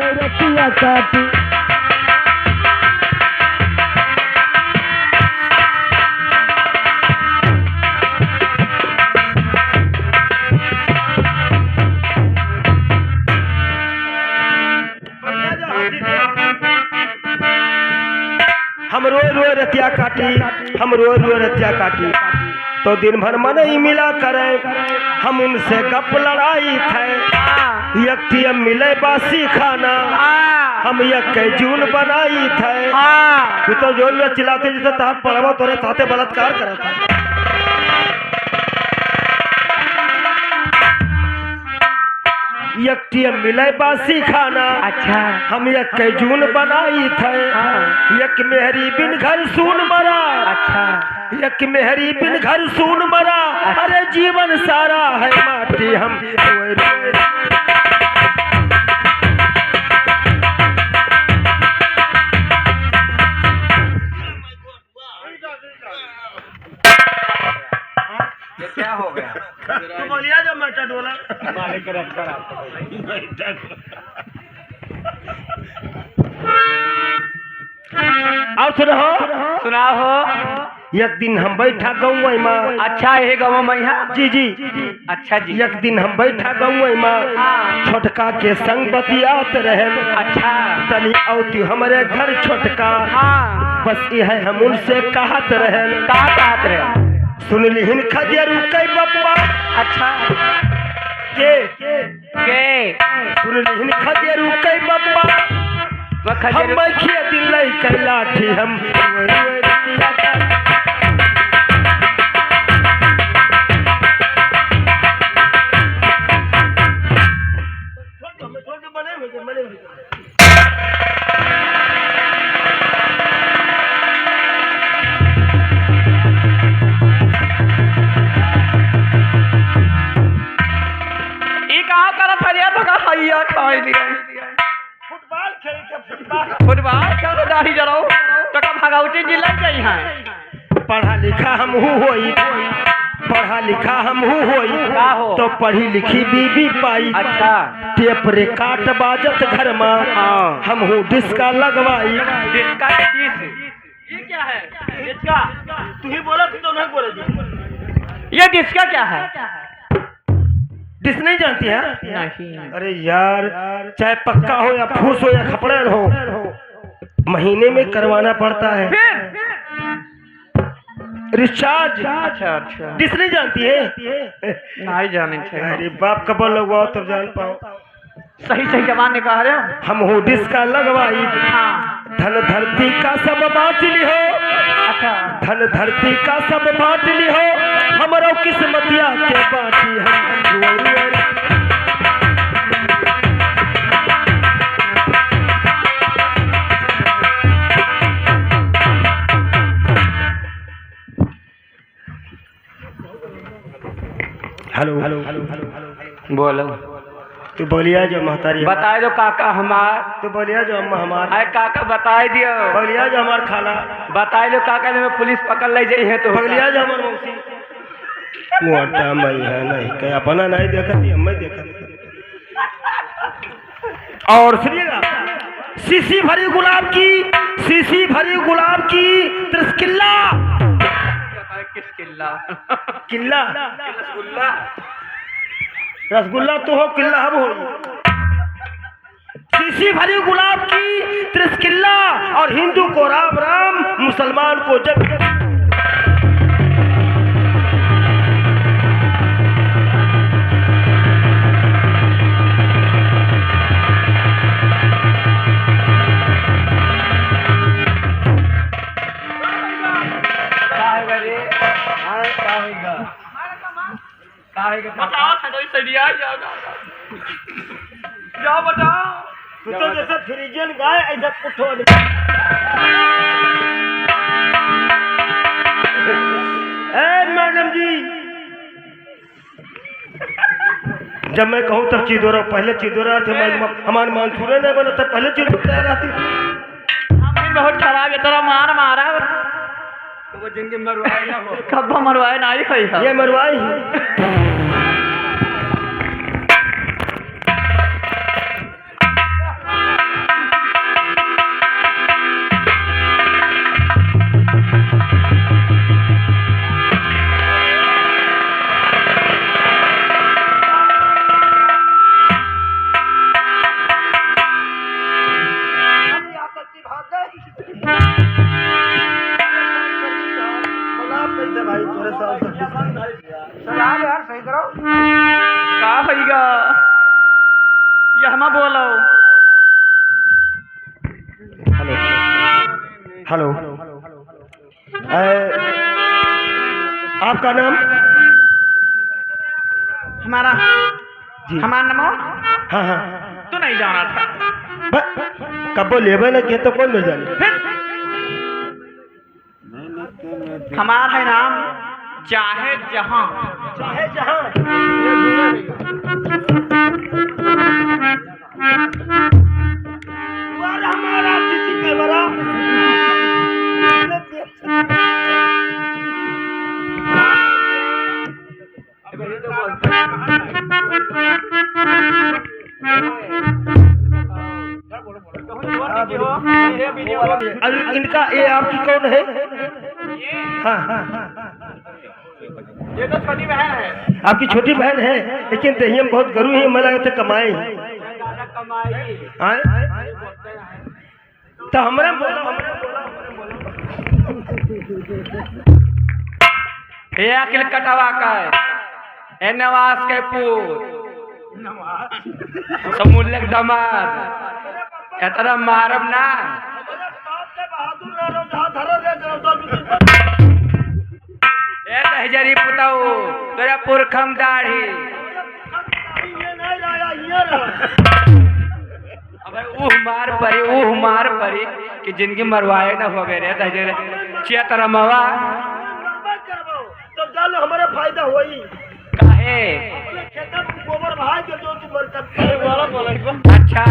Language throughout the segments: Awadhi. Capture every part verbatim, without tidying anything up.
रतिया काटी। हम रोए रोए रतिया काटी, हम रोए रोए रतिया काटी। तो दिन भर मनई मिला करे, हम उनसे गप लड़ाई थे। हाँ। एक टिया मिले बासी खाना, हाँ। हम एक के जून बनाई थे। हाँ। तू तो जोर में चिल्लाते जैसे तार पड़वा तोरे साथे बलात्कार करत है। एक टिया मिले बासी खाना। अच्छा। हम एक के जून बनाई थे। हाँ। एक मेहरी बिन घर सून मरा। अच्छा। एक मेहरी बिन घर सून मरा। अच्छा। अरे जीवन सारा है माटी हम रोए रोए। ये क्या हो गया? तू बोलिया जो मेटा डोला। मालिक रखकर आपको। और सुनाओ। सुनाओ हो। एक दिन हम बैठा गौवई मा। अच्छा, यही गौवा मा यहाँ? जी, जी। अच्छा जी। एक दिन हम बैठा गौवई मा, हाँ। छोटका के संग बतियात रहेन। अच्छा। तनी औती हमरे घर छोटका। हाँ। बस यह हम उनसे कहत रहेन। का कहत रहेन? सुन लिहिन खदेरू के बप्पा। अच्छा। के? के? सुन लिहिन खदेरू के बप्पा। वह खदेरू हम मैं खिया दिल लई के लाठी हम। ई का करत हरिया तो का भैया खाई लिया। फुटबॉल खेल के फुटबॉल। फुटबॉल खेल के दाढ़ी जराओ, तो का भगवती जी लग गई हैं। पढ़ा लिखा हमहू होई, पढ़ा लिखा हमहू होई, का हो? तो पढ़ी लिखी बीबी पाई। अच्छा। टेप रिकॉर्ड बाजत घर मा, हाँ। हमहू डिस्का लगवाई। डिस्का के डिस? ये क्या है? डिस्का? तू ही बोला, तू तो नहीं बोले जी। ये डिस्का क्या है? डिस नहीं जानती है? नहीं। अरे यार, चाहे पक्का हो या फूस हो या खपड़ेल हो, महीने में करवाना पड़ता है। फिर? रिचार्ज। अच्छा, अच्छा। डिस नहीं जानती है? नहीं जाने थे। अरे बाप, कब लगवाओ तब जान पाओ। सही सही जबान निकाल रहे हो। हमहू डिस्का लगवाई। हाँ। धन धरती का सब बाँट लिहो। अच्छा। धन धरती का सब बाँट लिहो। हमरो किस्मतिया के बाँटी हम। हेलो। बोलो। तू बगलिया जो महतारी हमार। बताए दो काका हमार। तू बगलिया जो अम्मा हमार। अरे काका बताए दियो। बगलिया जो हमार खाला। बताए दो काका, नहीं पुलिस पकड़ ले जाई है तो। बगलिया जो हमार मौसी। मोटा मैं है नहीं, कहीं अपना नहीं देखती, हम मैं देखती। और सुनिएगा, शीशी भरी गुलाब की, शीशी भरी गुलाब की त्रिशकिल्ला। किस किल्ला? किल्ला। रसगुल्ला। रसगुल्ला तो हो, किल्ला हम हो। शीशी भरी गुलाब की त्रिशकिल्ला और हिंदू को राम राम, मुसलमान को जय। का होगा रे? हाँ, का होगा? का होगा? बताओ, छठो सरिया, जाओ, जाओ, जाओ। जाओ, बताओ। तू तो जैसे फ्रीजियन गाय, ऐसा कुठो नहीं। ए, मैडम जी, जब मैं कहूँ तब चीदो रहो, पहले चीदो रहा थे, मैं, हमारे मानसूरे नहीं बना था, पहले चीदो तैयार रहती। हम भी बहुत खराब है, तेरा मार मारा। तो वो जिनके मरवाए ना हो। कब मरवाए ना ही है। ये मरवाई है। बोलो। हेलो, हेलो। ए, आपका नाम? हमारा, जी। हमारा नाम? हाँ, हाँ। तू नहीं जाना था। ब-, कब्बो लेबे न किए तो कौन न जाने? फिर? हमार है नाम चाहे जहां। चाहे जहां। अरे हमारा सीसी कैमरा। अरे इनका, ये आपकी कौन है? हाँ, हाँ, हाँ। ये तो छोटी बहन है। आपकी छोटी बहन है, लेकिन देहिया में बहुत गरू है, मैं लगता कमाए। हाँ? तो हमरे बोलो, हमरे बोलो, हमरे बोलो। ए अखिल कटवा का है, ए नवाज के पूत, समूलक दमाद, एतना मारब ना। ए दहिजरी पुताऊ, तोरा पुरखम दाढ़ी। अबे ऊह मार परी, ऊह मार परी कि जिंदगी मरवाए ना होवे रे, दहिजरी चेतरमवा। तब जान लो हमारा फायदा होई। काहे? अपने खेतन में गोबर बहाए के जो तू मर सकते हैं। अच्छा।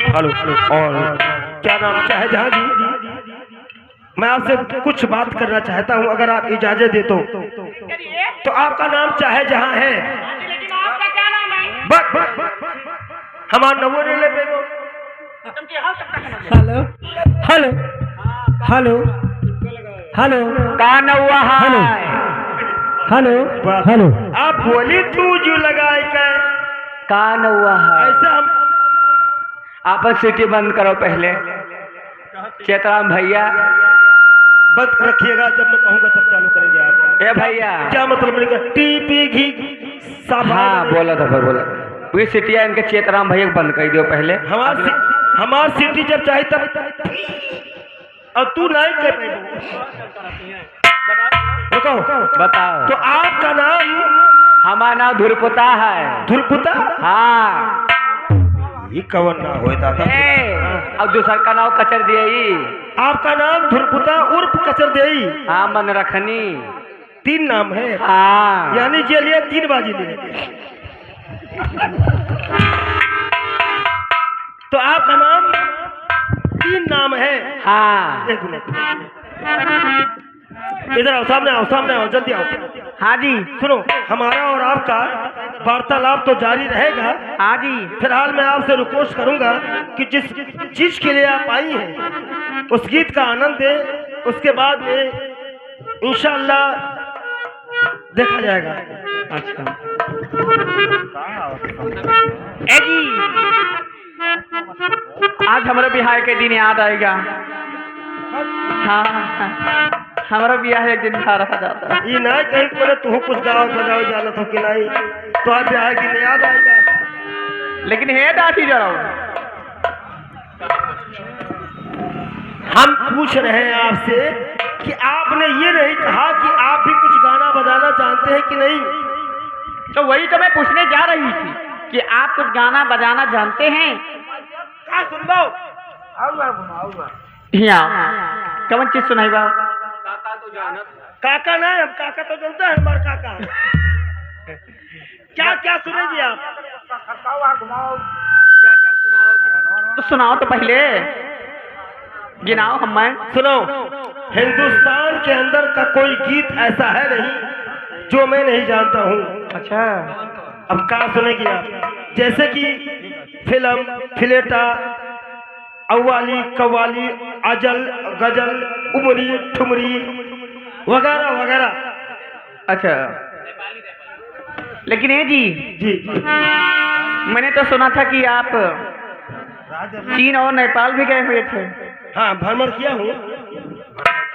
हेलो, हेलो, और क्या नाम, क्या है जहाँ जी? मैं आपसे कुछ बात करना चाहता हूँ, अगर आप इजाजत दे तो। तो आपका नाम चाहे जहाँ है। लेकिन आपका क्या नाम है? बस, बस, हमार नवो ले ले बेगो। हेलो, हेलो, हेलो, हेलो। का नौवा है? हेलो, हेलो, हेलो। आप बोली तू जू लगाए के। का नौवा है? ऐसा हम आपन सीटी बंद करो पहले। चेतराम भैया। बंद रखिएगा, जब मैं कहूँगा तब चालू करेंगे आप। ए भैया। क्या मतलब नहीं कर-, टीपी घी साफ हाँ, है। बोला था, बोला। ये सीटिया इनके चेतराम भैया को बंद कर दियो पहले। हमार सी-, हमार सीटी जब चाही तब, और तू नहीं कर पाएगा। रुको। बताओ। तो आपका नाम? हमार नाम धुरपुता है। धुरपुता? हाँ। ई कवन नाम होय दादा? ए, अब दूसर का नाम कचर दिया ई। आपका नाम धुरपुता उर्फ कचर देई? हाँ, मन रखनी। तीन नाम है? हाँ। यानी जे लिए तीन बाजी लिए। तो आपका नाम तीन नाम है? हाँ। एक मिनट। इधर आओ, सामने आओ, सामने आओ, जल्दी आओ। हाँ जी। सुनो, हमारा और आपका वार्तालाप तो जारी रहेगा। हाँ जी। फिलहाल मैं आपसे रिक्वेस्ट करूंगा कि जिस चीज के लिए आप आई हैं, उस गीत का आनंद दें, उसके बाद में इंशाअल्लाह देखा जाएगा। अच्छा। ए जी, आज हमरो बियाह के दिन याद आएगा। हाँ, हमरो बियाह एक दिन भा रहा जाता। ई ना कहीं बोले तू कुछ गाओ बजाओ जानत हो कि नहीं, तो आज बियाह के दिन याद आएगा। लेकिन हे दाढ़ी जड़ाओ, हम पूछ रहे हैं आपसे कि आपने ये नहीं कहा कि आप भी कुछ गाना बजाना जानते हैं कि नहीं? तो वही तो मैं पूछने जा रही थी कि आप कुछ गाना बजाना जानते हैं? का सुनबो? आऊ बा, घुमाऊ बा। हिया। कवन चीज सुनाई बा? काका तो जानत है। काका ना, हम काका तो जानते हैं, हमारे काका। क्या, क्या सुनेंगे आप? तो सुनाओ तो पहले, गिनाओ हमें। सुनो, हिंदुस्तान के अंदर का कोई गीत ऐसा है नहीं जो मैं नहीं जानता हूँ। अच्छा। अब का सुनेंगे आप? जैसे कि फिल्म, फिलेटा, अव्वाली, कव्वाली, अजल, गजल, उमरी, ठुमरी वगैरह वगैरह। अच्छा, लेकिन ए जी, जी, जी। मैंने तो सुना था कि आप चीन और नेपाल भी गए हुए थे। हाँ, भ्रमण किया हूँ।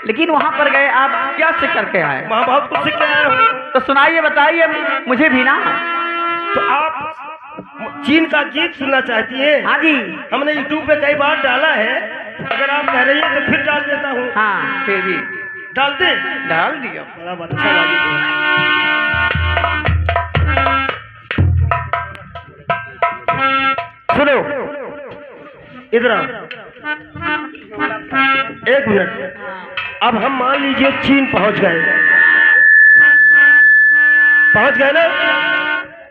लेकिन वहाँ पर गए, आप क्या सीख करके आए? वहाँ बहुत कुछ सीख के आया हूँ। तो सुनाइए, बताइए मुझे भी ना। तो आप चीन का गीत सुनना चाहती हैं? हाँ जी। हमने YouTube पे कई बार डाला है, अगर आप कह रही हैं तो फिर डाल देता हूँ। हाँ, फिर भी। डाल दे? डाल दियो। बड़ा अच्छा लगे। सुनो, इधर आओ। एक मिनट। अब हम मान लीजिए चीन पहुंच गए, पहुंच गए ना?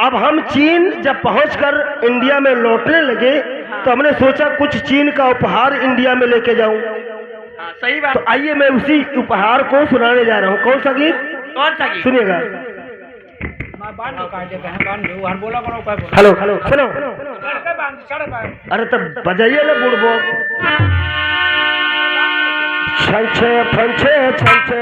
अब हम चीन जब पहुंचकर इंडिया में लौटने लगे, तो हमने सोचा कुछ चीन का उपहार इंडिया में लेके जाऊं। हाँ, सही बात। तो आइए, मैं उसी उपहार को सुनाने जा रहा हूँ। कौन सा गीत? कौन सा गीत? सुनिएगा। बांध दो, काट देते हैं, बांध दो। हर बोला करो, कोई बोला। हेलो, हेलो, सुनो। सड़क पे बांध, सड़क पे। अरे, तब बजाइए ना, बुड़बो। छन छे, फन छे, छन छे।